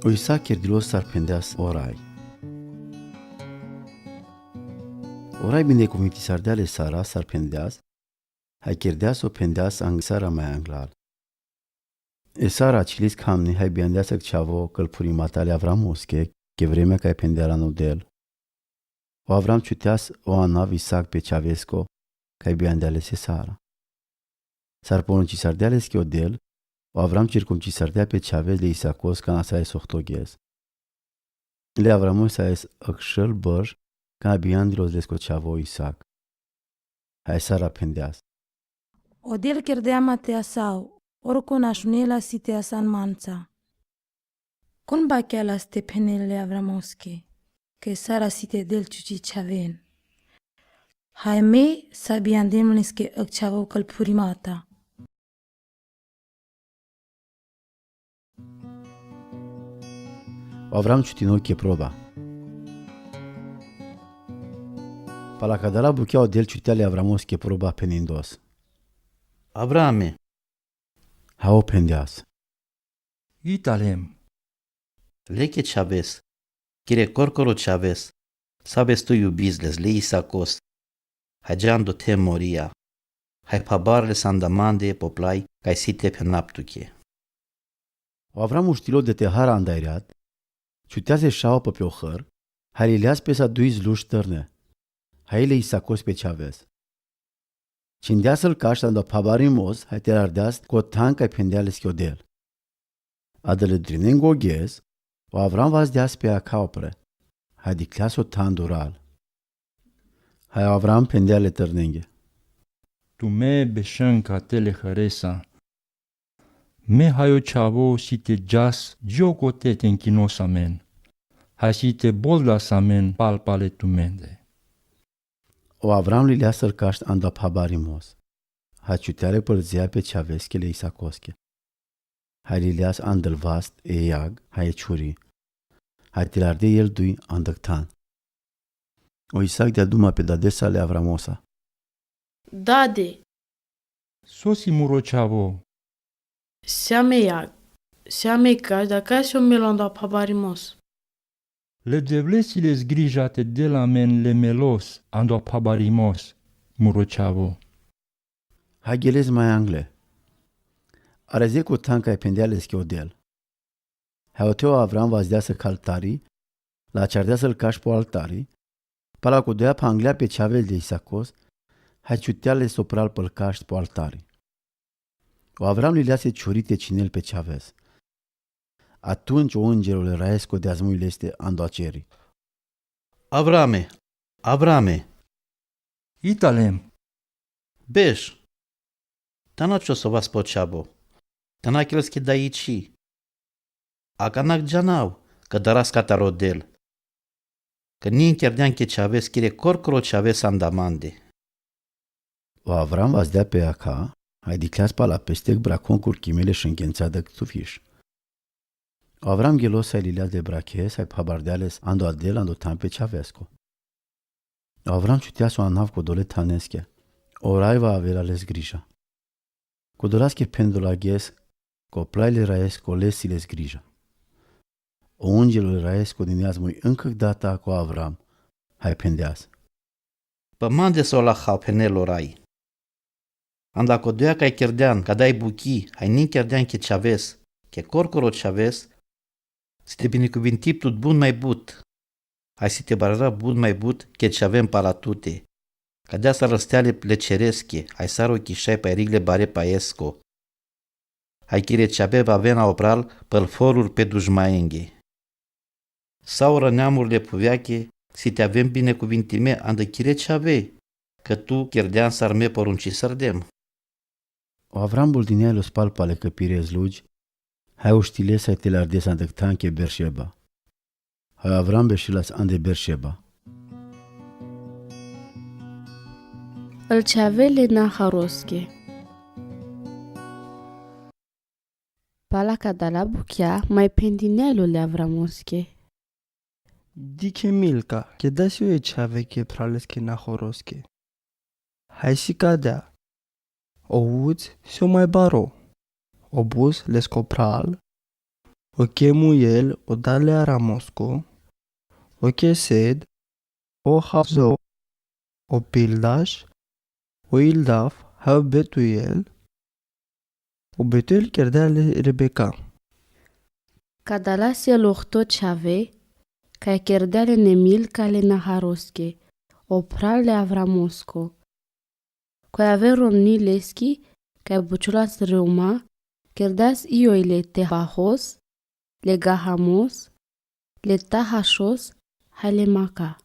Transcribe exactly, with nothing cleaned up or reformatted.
O Isaak kerdilo sar phendeas o rai. O rai binecuvintisardea le Sara sar phendeas, ha kerdea so phendeas ang Sara ma anglal. E Sara čhilis khamni ha biandeas ag čhavo călfurimata ale Avramoske, che vremea cai phendealan odel. O Avram čuteas o anav Isaak pe čhavesko, cai biandea lese Sara. Sar porunchisardea leske odel, o Avram circumcisardea pe čhaves le Isaakos cana saes ohtoghjez. Le Avramos saes ag šel bărš, cana biandilo lesko čhavo Isaak. Ha e Sara phendeas: Odel kerdea ma te asao, orko našunela si te asan manca. Kon bakealas te phenel le Avramoske, ke Sara si te del čuči čhaven. Ha me sa biandem leske ag čhavo călfurimata. O Avram čutino ke proba. Pala ka dala buchea odel čutea le Avramos ke proba phenindos: Avrame. Ha ov phendeas: Italem. Le ke čhaves, kire korkoro čhaves, saves tu iubis les, le Isaakos, ha dža ando the Moria, ha phabar les anda mande po plai cai si te phenav tuke. O Avram uštilo de te hara anda irat, čuteas e šao po pe ohăr, ha lileas pesa dui služj tărne, ha i le Isaakos pe čhaves. Čhindeas ãl kašt ando phabari mos, ha te lardeas ko than cai phendea leske odel. Adale drinengo ges, o Avram vazdeas pe akha opre, ha dikleas o than dural. Ha o Avram phendea le tărnenghe: Tume bešan kate le hăresa. Me ha o čhavo si te džas džiokote te nkinos amen, ha si te boldas amen palpale tumende. O Avram lileas ãl kašt ando phabari mos, ha čutea le păldzea pe čhaveske le Isaakoske. Ha lileas andal vast e jag, ha e čhuri. Ha te larde el dui anda than. O Isaak dea duma pe dadesa le Avramosa: Dade. Sosi, muro čhavo? Seam e jag, seam e kaš, dakaj so melo ando phabari mos. Le Devlesi les grija te del amen le melos ando phabari mos, muro čhavo. Ha geles mai angle. Areze ko than cai phendea leske odel. Ha ote o Avram vazdeas ag altari, lačhardeas ãl kašt po altari, pala ko doja phanglea pe čhaves le Isaakos, ha čutea le so pral păl kašt po altari. O Avram lileas e čhuri te čhinel pe čhaves. Atunjca o ãngelul le Raesko deas mui leste ando ačeri: Avrame, Avrame. Italem. Beš. Tana čosovas po čhavo. Tana khelske daiči. Akana džanav ka daras katar odel. Ka nin kerdean ke čhaves kire korkoro čhaves anda mande. O Avram vazdea pe akha, ha dikleas pala peste ag brakhon kurkime le šengjenca dak tufiš. O Avram gelos ha lileas le brakhes, ha phabardea les ando adel ando than pe čhavesko. O Avram čuteas o anav ko dole thaneske. O rai vav avela les grija. Ko dolaske phendola ges, ko plai le Raesko lesi les grija. O ãngelul le Raesko dineas mui ãnkhag data ko Avram, ha phendeas: Pamande so la ha phenel o rai. Anda ko doja cai kerdean, ka dai bukhi, ha nin kerdean ke čhaves, ke korkoro čhaves, si te binekuvintib tut but mai but. Ha si te bararav but mai but ke čhaven pala tute. Ka dea sar rastea le cereske, ha sar o kišai pa e rigle bare pa esko. Ha kire čhave va avena o pral păl forul pe dužmaenghe. Sa o raneamurle phuveake, si te aven binekuvintime anda kire čhave, ka tu kerdean sar me porunčisardem. O Avram buldinea los palpale cãpire sludj, ha uštile sa te lardes anda than ke Beršeba. Ha o Avram bešelas ande Beršeba. Al čhave le Naharoske. Pala ka dala bukhea, mai phendinea lo le Avramoske: Dikhe Milka, keda si o e čhave ke phraleske Nahoroske. Ha isi ka dea: O vuc si o mai baro, o bus lesko phral, o Kemuel, o dad le Aramosko, o Kesed, o Hazo, o Pildaš, o Ildaf, ha Betuel, o Betuel kerdea le Rebeka. Ka dalas el ohto čhave, ka kerdea le Milka le Naharoske, o phral le Avramosko. Ko avea romni leski, ka bučolas Reuma, kerdas Ioile, Tepahos, le Gahamos, le Tahashoz, ha le Maka.